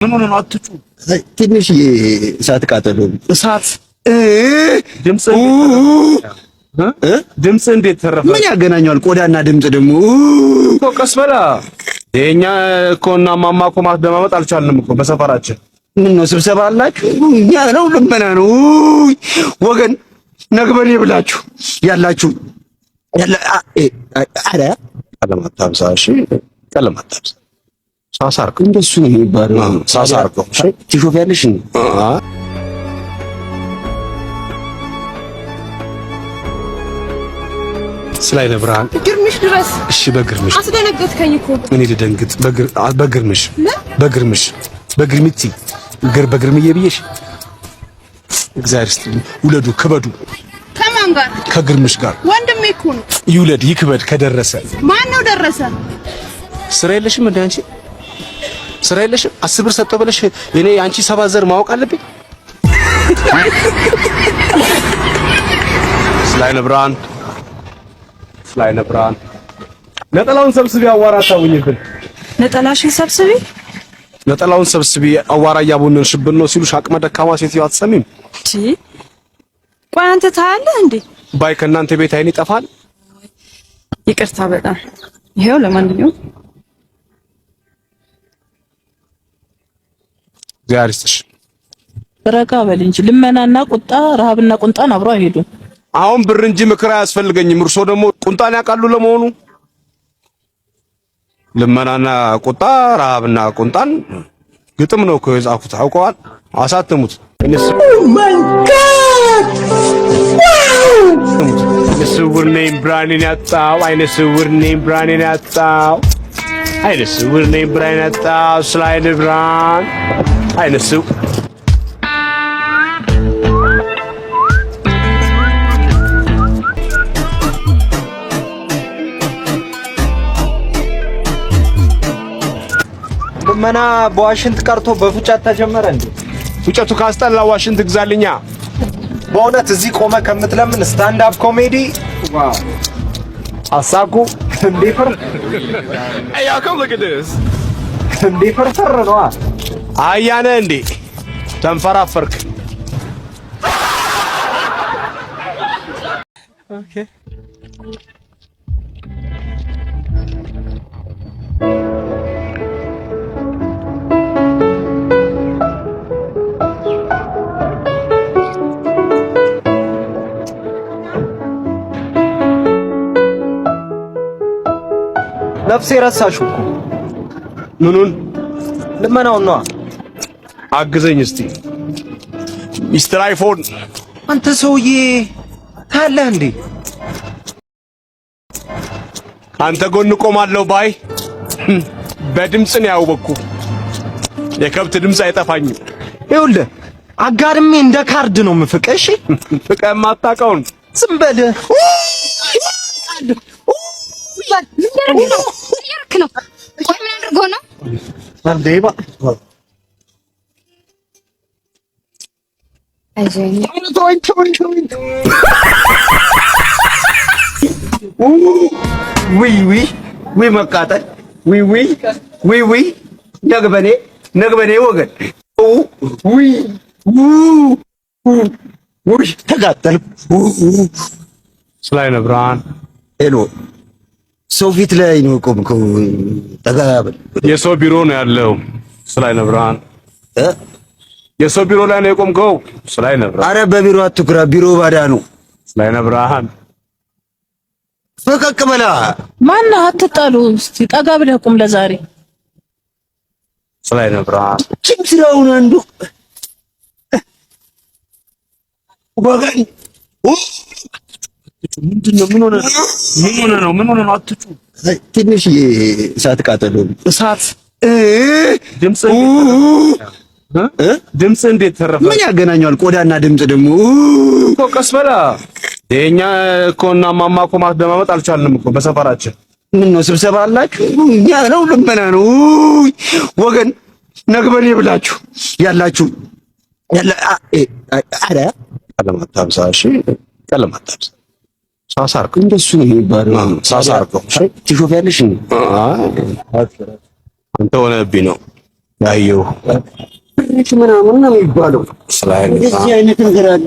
ምን ሆነ ነው? አትጩ። ትንሽ እሳት ቃጠሎ። እሳት ድምጽ ድምጽ እንዴት ተረፈ? ምን ያገናኘዋል? ቆዳና ድምጽ ደግሞ። እኮ ቀስ በላ። የኛ እኮ እና ማማ እኮ ማደማመጥ አልቻልንም እኮ በሰፈራችን። ምን ነው ስብሰባ አላችሁ? እኛ ነው ልመና ነው ወገን ነግበኔ ብላችሁ ያላችሁ ያላ አረ ቀለም አታብዛ። እሺ ቀለም አታብዛ። ሳሳ አድርገው። እንደሱ ነው የሚባለው። ሳሳ አድርገው። እሺ ትሾፊያለሽ እንዴ? ስላይነ ብርሃን ግርምሽ ድረስ። እሺ በግርምሽ። አስደነገጥከኝ እኮ። እኔ ልደንግጥ? በግርምሽ በግርምሽ በግርምቲ ግር በግርምዬ ብዬሽ እግዚአብሔር ይስጥልኝ። ውለዱ ክበዱ። ከማን ጋር? ከግርምሽ ጋር። ወንድሜ እኮ ነው። ይውለድ ይክበድ ከደረሰ። ማን ነው ደረሰ? ስራ የለሽም እንደ አንቺ ስራ የለሽም። 10 ብር ሰጠው ብለሽ እኔ አንቺ ሰባት ዘር ማወቅ አለብኝ። ስላይነ ብርሃን ስላይነ ብርሃን ነጠላውን ሰብስቢ፣ አዋራ አታውኝብን። ነጠላሽን ሰብስቢ። ነጠላውን ሰብስቢ፣ አዋራ እያቦነንሽብን ነው ሲሉሽ አቅመ ደካማ ሴትዮ አትሰሚም? እቺ ቆይ አንተ ታያለህ እንዴ? ባይ ከእናንተ ቤት አይን ይጠፋል። ይቅርታ በጣም ይሄው። ለማንኛውም እግዚአብሔር ይስጥሽ። ረጋ በል እንጂ ልመናና ቁጣ፣ ረሃብና ቁንጣን አብሮ አይሄዱም። አሁን ብር እንጂ ምክር አያስፈልገኝም። እርሶ ደግሞ ቁንጣን ያውቃሉ ለመሆኑ? ልመናና ቁጣ፣ ረሃብና ቁንጣን ግጥም ነው እኮ የጻፉት፣ አውቀዋል። አሳትሙት። አይነ ስውር ነኝ ብርሃኔን ያጣው፣ አይነ ስውር ነኝ ብርሃኔን ያጣው፣ አይነ ስውር ነኝ ብርሃኔን ያጣው፣ ስለ አይነ ብርሃን አይነ ስውር። ልመና በዋሽንት ቀርቶ በፉጨት ተጀመረ እንዴ? ፉጨቱ ካስጠላ ዋሽንት ግዛልኛ። በእውነት እዚህ ቆመ ከምትለምን stand up comedy አሳኩ። እንዴ ፍር እንዴ ፍርፍር ነዋ። አያነ እንዴ ተንፈራፈርክ። ነፍሴ ረሳሽ እኮ። ምኑን? ልመናውን ነዋ። አግዘኝ እስቲ Mister iPhone። አንተ ሰውዬ ታያለህ እንዴ? አንተ ጎን ቆማለሁ ባይ በድምፅ ነው ያወቅኩ። የከብት ድምፅ አይጠፋኝም። ይኸውልህ አጋድሜ እንደ ካርድ ነው የምፍቅህ። እሺ ፍቀህ የማታውቀውን። ዝም በል። ምን ያደርግ ነው? ምን ያደርግ ነው? ቆይ ምን አድርጎ ነው? አይዞኝ። ውይ ውይ ውይ መቃጠል፣ ውይ ውይ ውይ ውይ ነግበኔ ነግበኔ ወገን፣ ውይ ውይ ተቃጠልኩ። ስላይነ ብርሃን። Hello ሰው ፊት ላይ ነው የቆምከው። ጠጋ በል። የሰው ቢሮ ነው ያለው። ስላይነ ብርሃን የሰው ቢሮ ላይ ነው የቆምከው። ስላይነ ብርሃን። አረ በቢሮ አትኩራ፣ ቢሮ ባዳ ነው። ስላይነ ብርሃን። ፈቀቅ በላ። ማነህ? አትጣሉ። እስቲ ጠጋ ብለህ ቁም ለዛሬ። ስላይነ ብርሃን። ችም ስራውን አንዱ ወገን። ምንድን ነው? ምን ሆነ ነው? ምን ሆነ ነው? ምን ሆነ ነው? አትጩ። ትንሽ እሳት ቃጠሎ። እሳት ድምጽ ድምጽ እንዴት ተረፈ? ምን ያገናኘዋል? ቆዳና ድምጽ ደግሞ። እኮ ቀስ በላ። የኛ እኮ እና ማማ እኮ ማደማመጥ አልቻልንም እኮ በሰፈራችን። ምን ነው ስብሰባ አላችሁ? እኛ ነው ልመና ነው ወገን ነግበኔ ብላችሁ ያላችሁ ያላ አረ ቀለም አታብዛ። እሺ ቀለም አታብዛ። ሳሳ አድርገው። እንደሱ ነው የሚባለው። ሳሳ አድርገው። እሺ ትሾፊያለሽ እንዴ? አንተ ሆነብኝ ነው። ያየው ምናምን ነው የሚባለው። ስለ አይን እንደዚህ አይነት ነገር አለ።